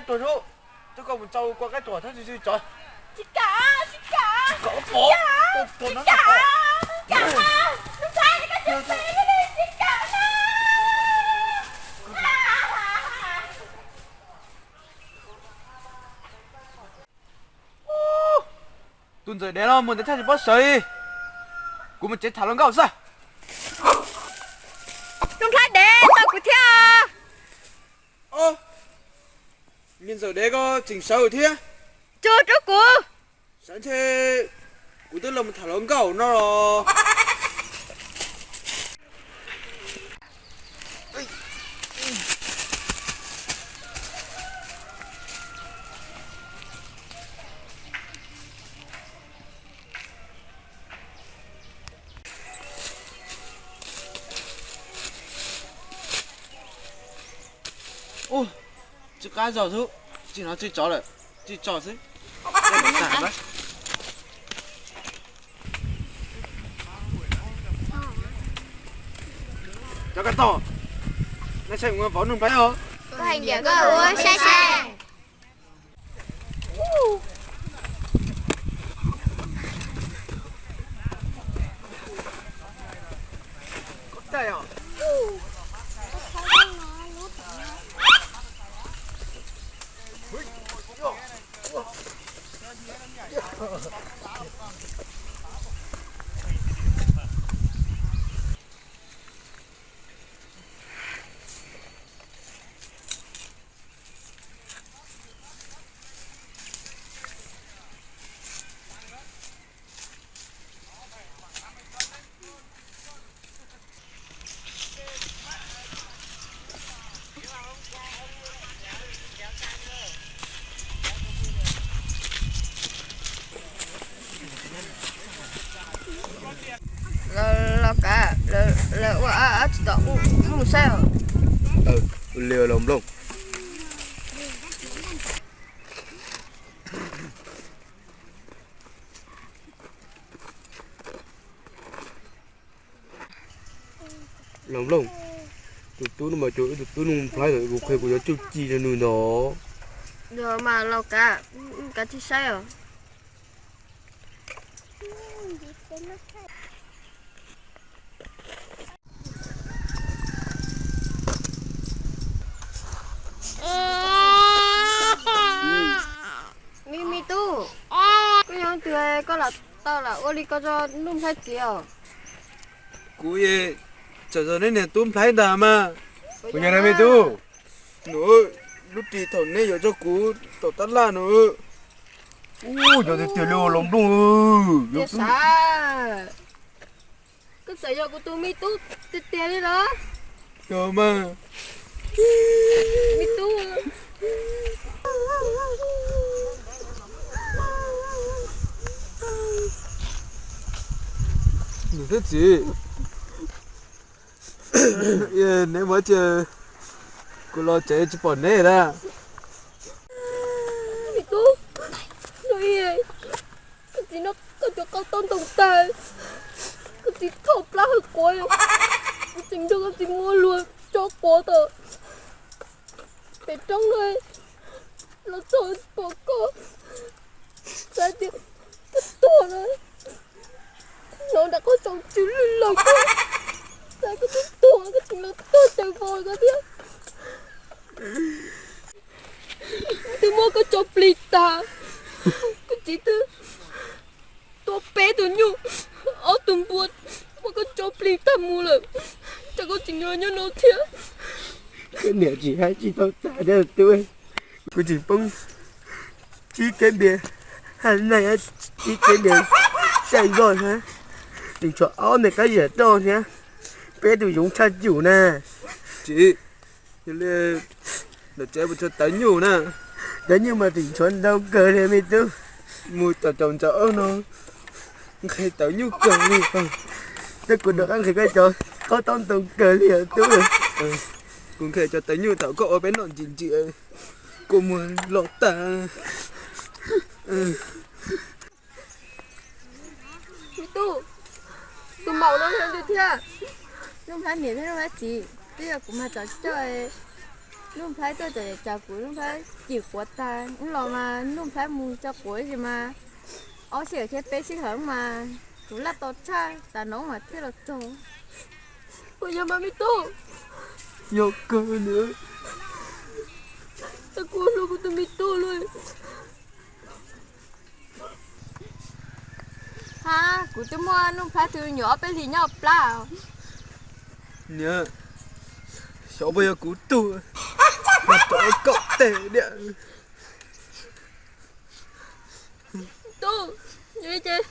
Tuag, koj mus tso kua qaib tuag thiab tsis tso. Tsis kam, tsis kam, tsis kam, tsis kam, tsis kam, tsis kam, tsis kam, tsis kam. Tus ntxawm dev no mus ntawd thiaj tsis paub sawv li. Kuv mus tsev tham hluas nkauj xwb. Tus nplhaib dev, tso kuv thiab. Niag ntxawm dev ko tseem sawv thiab. Tso rau kuv. Sawv ntshe kuv twb los mus tham hluas nkauj no los. Ub, tsis qab zog xwb, tsis hnov tsis tso lawm, tsis tso xwb. Cov koj tog, nej saib kuv vauv Nuj Nplhaib os. Kuv hais tias koj ua saib saib. Los kav, lawv ua ab tsis tom mus saib os. Li los nplooj. Los nplooj, tus tub no mas cuag ib tug tub Nuj Nplhaib, kuv qhia kuv yuav txuj ci rau nws ntag. Yog mas los kav, kav tsis saib os. Me, me tub, koj yog leej twg koj lam tau lam ua li ko rau Nuj Nplhaib txiv os? Kuv, txawm yog neb niag tub Nplhaib ntag mas. Kuv yog me tub. Nws, lub ris thaum neb yuav rau kuv tom tab laj no. Ub, yog tiag tiag li los nplooj. Koj txawm yog kuv tus me tub tiag tiag li los? Yog mas. Me tub. Nws thiab txiv, neb mus tsev, kuv los tsev tsis pom neb na. Me tub, koj txiv no koj cov qau tau ntoo tag, koj txiv thoj plab hawv quav, kuv tseem nrog koj txiv muab luag tso quav tom pem roob no los txog pom koj, xav tias koj tuag na, hnov nram qab tsaus tsw lwj lawg koj, xav koj twb tuag koj tseem los txog caws vos koj thiab. Twb muab koj tso plig tag, koj txiv twb tua peb tug nyuj, ob tug npua, muab koj tso plig tag mus lawm, cas koj tseem los nyob no thiab. Koj niam tsis hais tsis tau tas thiab tub. Kuv tseem poob tsib kev npias, haj naj tsib kev npias sai nkoj thiab, tseem tshuav ob niag kab yam roj thiab, peb tug yoov tshaj yum na. Txiv, yog li lawm tsev mus tso tawv nyuj na. Tawv nyuj mas tseem tshuav ntau kawg li me tub. Mus tom caum ntawm no nqhis tawv nyuj kawg li. Tab kuv rov qab nqhis koj cov qau tau ntoo kawg li tub. Kuv nqhis cov tawv nyuj thaum koj ua peb noj ntsim ntsim, kua muag los tag. Me tub, tus maum no yog leej twg thiab? Nuj Nplhaib niam thiab Nuj Nplhaib txiv, twb yog kuv mag tsov coj. Nuj Nplhaib tuaj txog ces kuv Nuj Nplhaib cim quav tag, wb los mas Nuj Nplhaib mus tso quav ib zaug mas ob sij hawm thiab peb sij hawm mas kuv laj tau tshaj tas no mas thiaj los txog. Puas yog mas me tub? Yog kawg niam. Kuv hlub kuv tus me tub li. Ha, kuv twb muaj Nuj Nplhaib tus me nyuam ob peb hlis nyob plab. Niam, xyov puas yog kuv tug, mas rov kaum teg diam. Tub, yog li ces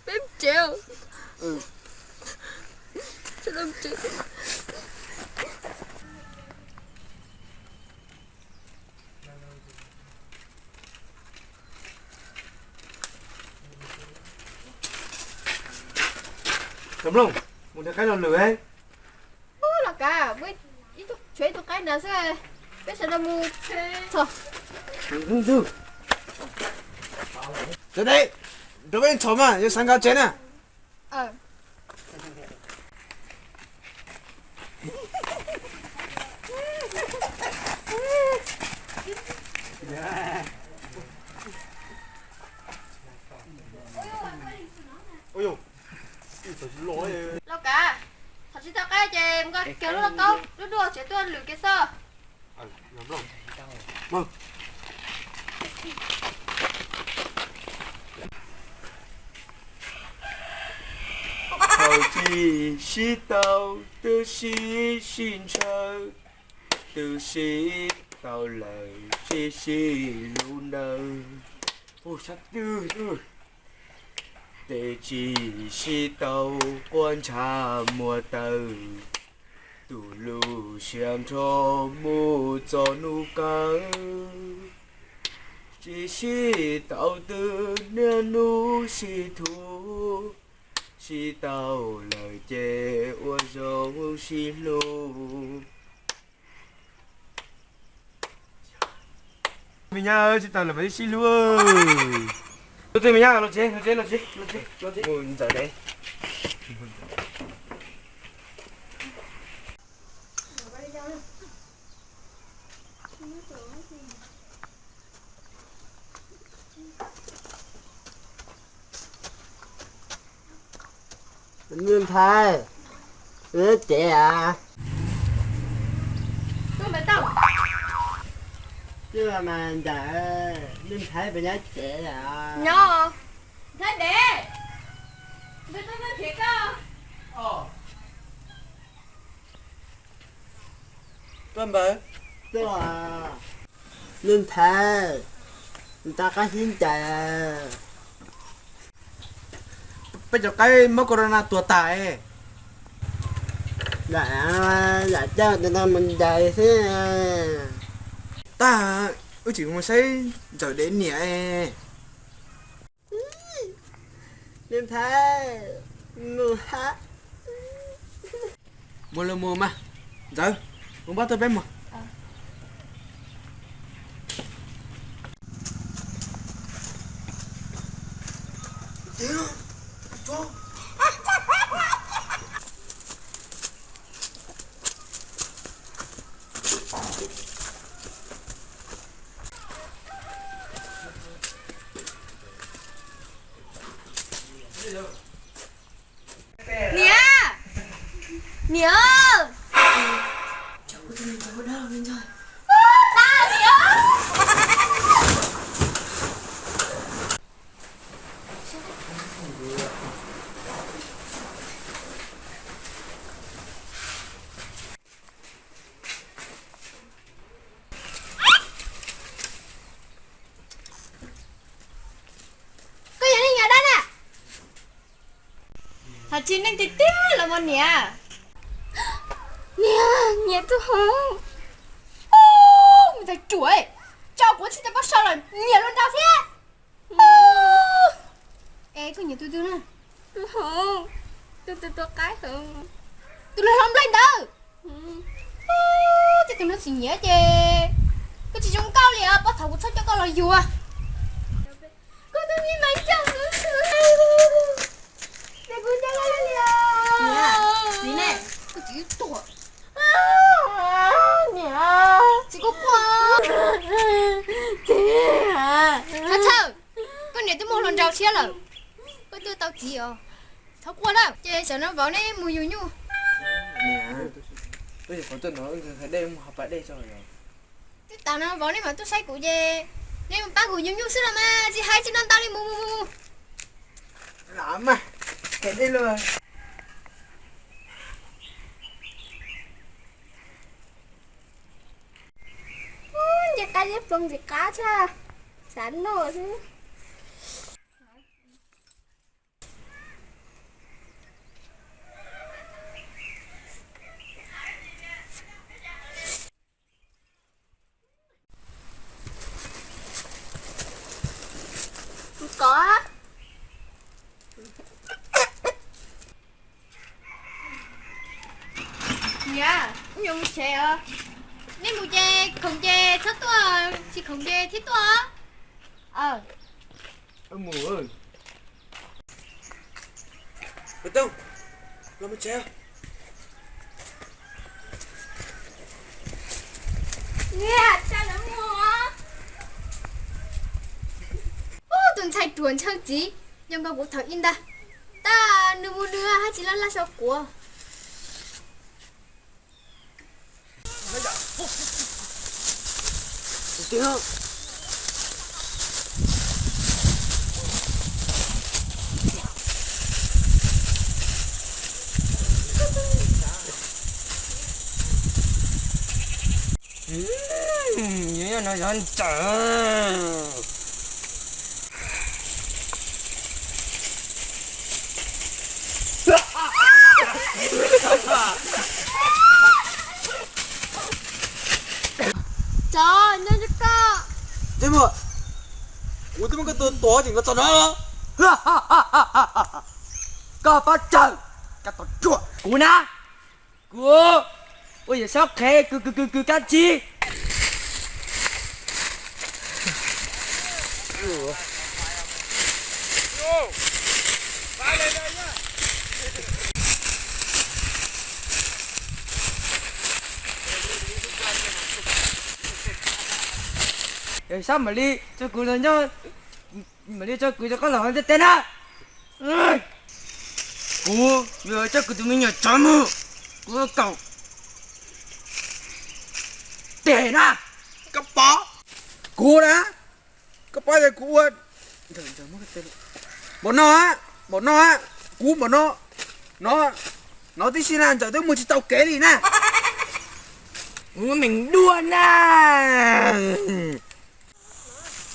peb mus tsev. Cov Nplooj, mus nrhiav qaib los lwm. Los kav, tshuav ib tug qaib ntawd xwb, peb sawv daws mus txhom. Cov deb, rau peb txhom mas yuav sawv nkaus tsev na. Los kav, txhom tsis tau qaib ces mus nqa kiag lub lauj kaub dub dub tsev tuaj lwm kiag xwb. Thaum tsis sib tau twb sib sib ntshaw, twb sib tau lawm sib sib hlub nawb. Tes tsis sib tau quaj ntshav muag tawm, tus lub siab nrho mus txog hnub kawg. Tsis sib tau twb niaj hnub sib thuam, sib tau lawm ces ua zoo sib hlub. Me nyab, sib tau lawm mas sib hlub. Tus twg me nyab, los tsev, los tsev, los tsev, los tsev, los tsev. Mus ntxawm dev. Nuj Nplhaib, nyob tsev as? Twb mas ntawm Nuj Nplhaib pem nyob tsev as? Nyob. Nplhaib dev, npawg tuaj nrhiav koj. Tuaj npawg. Nuj Nplhaib, nta qab xib ncaim. Peb cov qaib mob corona tuag tas. Lam coj tus no mus ncaim xwb. Tag, wb tseem mus saib ntxawm dev niam. Nuj Nplhaib, mus hab. Mus los mus mas, Ntxawm, mus npaj tau peb mus. Niam, niam. Koj yog neeg nyob dab na? Hais tsis neeg tiag tiag los mas niam. Niam, niam tus hoob. Me ntxhais ruam, tso kuv tsis tau pab so los niam luag nrau thiab. Es koj nyiam tus twg na? Tus hoob, tus tus tus qaib hoob, tus hlob nplaig ntawd. Tej tus no tsis nyiam ces koj tsis zoo nkauj li os, pab thaum kuv txhob coj koj los yuav. Koj tus me mas coj kuv, kuv coj koj li os. Txiv ne, koj txiv tuag. Niam. Tshiab lawm, koj tuaj tau txiv os. Thov quaj na, ces tsam no vauv neb mus yug nyuj. Niam, wb yuav qhov tuaj no wb nqhis dej mus hau pas dej tso os. Twb tas no vauv neb mam tuaj saib kuv ces neb mus pab kuv yug nyuj xwb los mas tsis hais tsis no ntau li, mus mus mus. Los mas, nqhis dej los. Nce qab liab ploog ntxim qab tshaj, xav noj xwb. Kov. Niam, wb yuav mus tsev os. Nej mus ces khoom ces txhob tuaj, tsis khoom ces thiaj tuaj os. Mus, Tooj, los mus tsev. Ub, tus ntxhais ruam ntshaw txiv, nco nkaus kuv thaum ub ntag. Tab nws mus nws haj tsis laj laj sau kuv. Nyob no yog ntawd. Tsov, nyob nyob koj. Ntsej muag, kuv twb muab koj tua tuag tseem koj txog no. Koj pab tsawg, koj tau ruam. Kuv na, kuv ua yawm saub qhev kws kws kws kws kab tsib. Yawm saub mam li tso kuv los nyob, mam li tso kuv rov qab los ntiaj teb na. Kuv yuav coj kuv tus me nyuam tsov mus, kuv kaum tes na. Koj pom, kuv na, koj pom tias kuv ua npaum no, npaum no, kuv npaum no, no, no tib si na ntawm twb mus tsis tau kev li na. Kuv meem duaj na.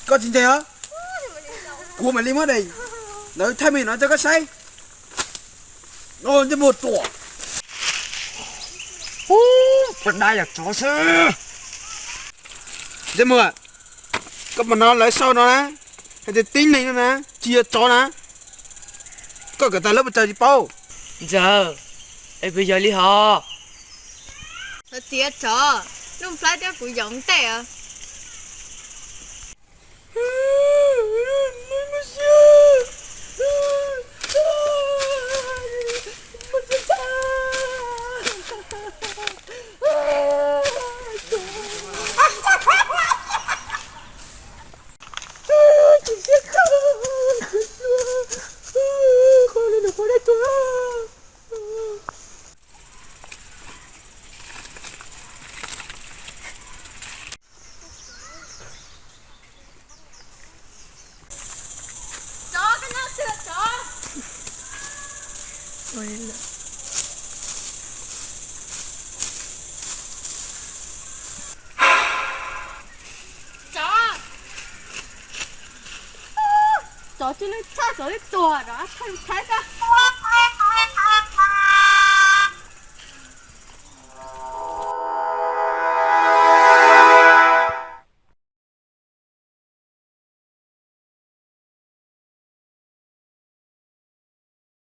Koj tsis ntseeg os, kuv mam li muab daim ntawd thaij me no rau koj saib. Ntsej muag ruam. Ub, poj dab yog tsov xwb. Ntsej muag, koj pom no lawv sau no na, hais tias tib neeg no na tsis yog tsov na. Koj kawm tag lawv puas tsaws tsis paub? Ntxawg, es puas yog li hos? Lawv tias tsov, Nuj Nplhaib thiab kuv yaum ntej os. Tsov, tsov tsis neej tshaj, tsov twb tuag rov qab thaij xwb.